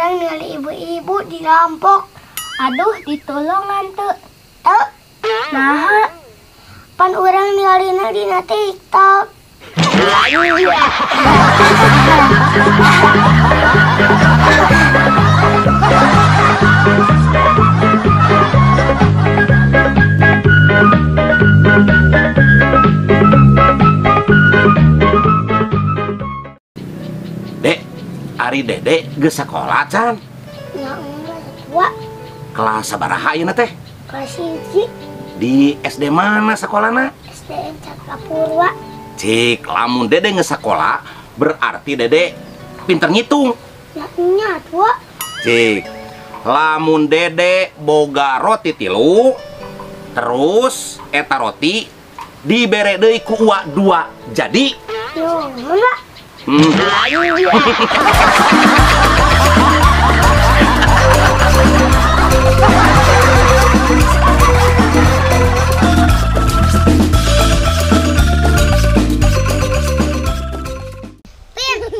Urang ningali ibu-ibu dirampok. Aduh, ditulungan teu. Teu. Naha? Pan urang ningalina dina TikTok. Dek, ari Dede geus sakola can? Nya enggak tua. Kelas sabaraha ayeuna teh? Kelas 1. Di SD mana sekolahna? SDN Cakra Purwa. Cik, lamun Dede geus sakola, berarti Dede pinter ngitung. Ya nya tua. Cik, lamun Dede boga roti 3, terus eta roti dibere deui ku uwa 2, jadi nuhun, Pak. Pin,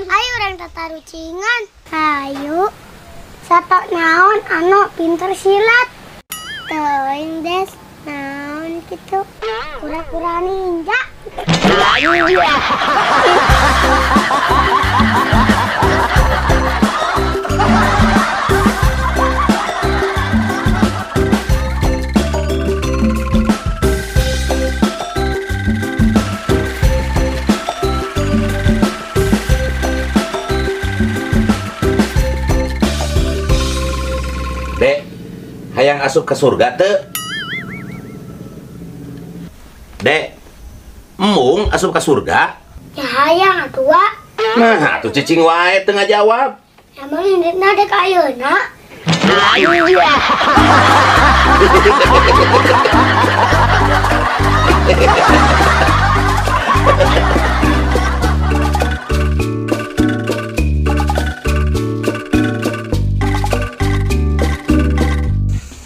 ayo urang tatarucingan. Ayo. Satok naon anu pinter silat. Teuing des naon kitu. Kura-kura ninja. Dek, hayang asup ke surga teu? Dek, embung asup ke surga? Ya hayang atuh, Wak. Nah, atuh cicing wae teu ngajawab. Emang inditna dek ayeuna?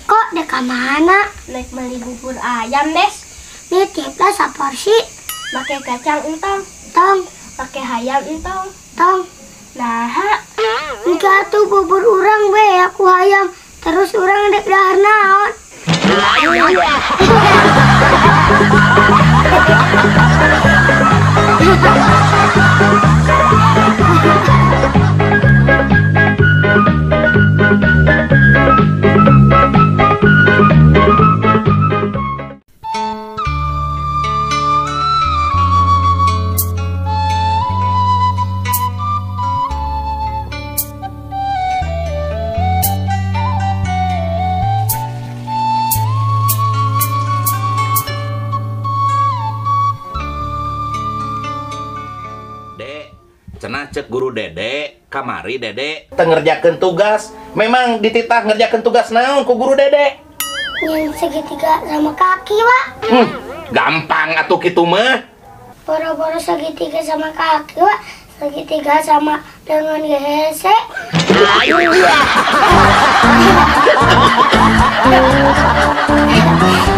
Kok dek mana? Naik beli bubur ayam, Des. Nitip lah saporsi. Pakai kacang entong. Tong. Pakai hayam entong. Tong. Nah, enggak tuh bubur urang be aku hayam. Terus urang dek dahar naon. Dek, cenah cek guru Dede, kamari Dede teu ngerjakeun tugas. Memang dititah ngerjakeun tugas naon ku guru Dede? Nyen segitiga sama kaki, Wak. Gampang atuh kitu mah. Boro-boro segitiga sama kaki, Wak. Segitiga sama dengan hese.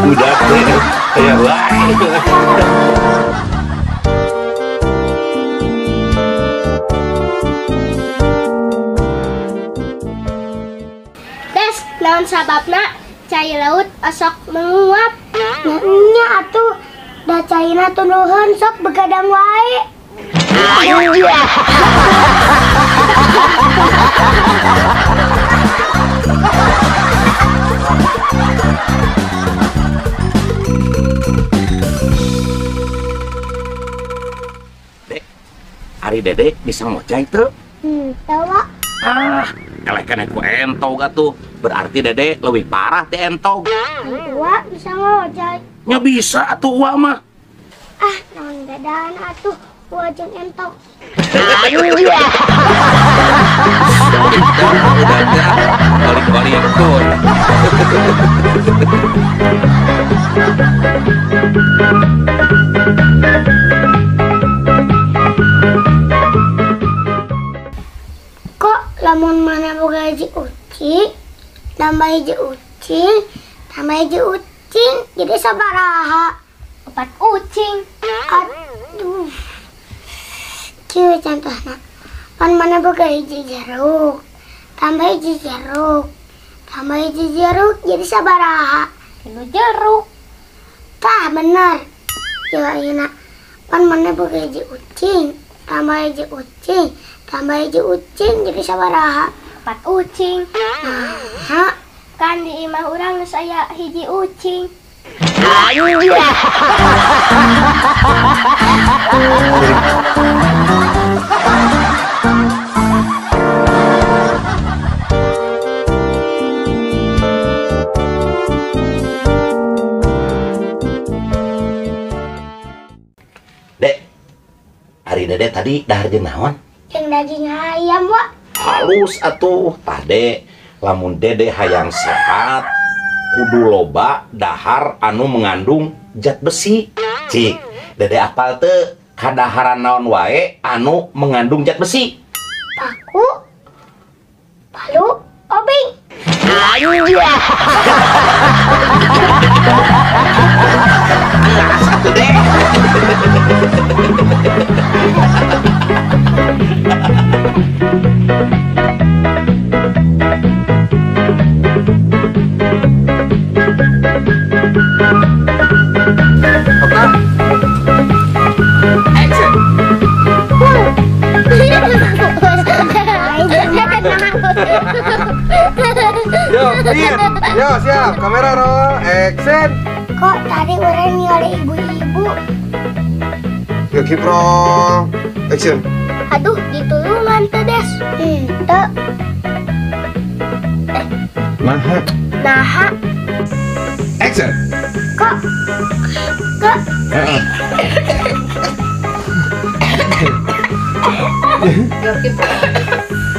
Udah ya wae. Des, naon sababna cai laut osok menguap? Nya atuh da caina tunduheun sok begadang wae. Dek, ari Dede bisa ngojek teu? Teu, Wak. Ah, eleh keneh ku entog atuh. Berarti Dede leuwih parah ti entog. Wak bisa ngojek. Nya bisa atuh Wak mah. Ah, naon bedaan atuh Wak jeung entog. Balik-balik tuh. Kok lamun mana boga hiji ucing, tambah hiji ucing, tambah hiji ucing, jadi sabaraha? 4 ucing. Aduh. Kieu contohna. Pan mana boga hiji jeruk, tambah hiji jeruk, tambah hiji jeruk jadi sabaraha? 3 jeruk. Tah bener. Ya ayeuna pan maneh boga hiji ucing, tambah hiji ucing, tambah hiji ucing jadi sabaraha? 4 ucing. Nah, kan di imah urang geus aya hiji ucing. Dek, hari Dede tadi dahar jeung naon? Jeung daging ayam, Wak. Halus atuh, tah Dek. Lamun Dede hayang sehat, kudu loba dahar anu mengandung zat besi. Cik, Dede apal teu kadaharan naon wae anu mengandung zat besi? Paku, palu, obeng. Satu deh. Yo, Pin. Yo, siap. Kamera roll. Action. Kok tadi orang ningali ibu-ibu? Yo, keep roll. Action. Aduh, ditulungan teh, Des. Henteu. Naha. Naha. Action. Kok? Kok?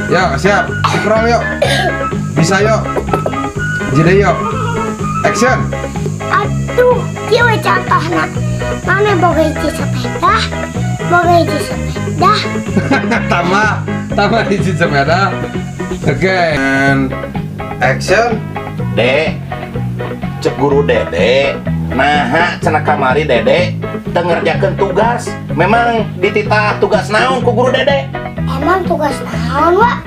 Yo, siap. Keep roll yuk. Bisa yuk. Jadi yuk. Action. Aduh, kieu we contohna. Mana boga hiji sepeda, boga hiji sepeda. Tambah hiji sepeda. Oke. And action. Dek, cek guru Dede. Naha cenah kamari Dede teu ngerjakeun tugas. Memang dititah tugas naon ku guru Dede? Emang tugas naon, Wak?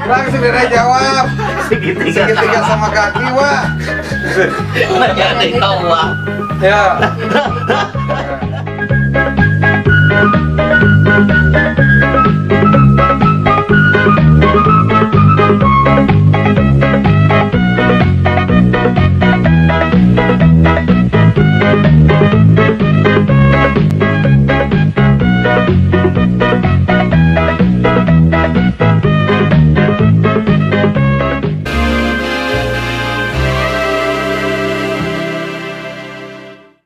Langsung Dede jawab. Segitiga sama kaki, Wak. Nanya deui tong, Wak. Ya.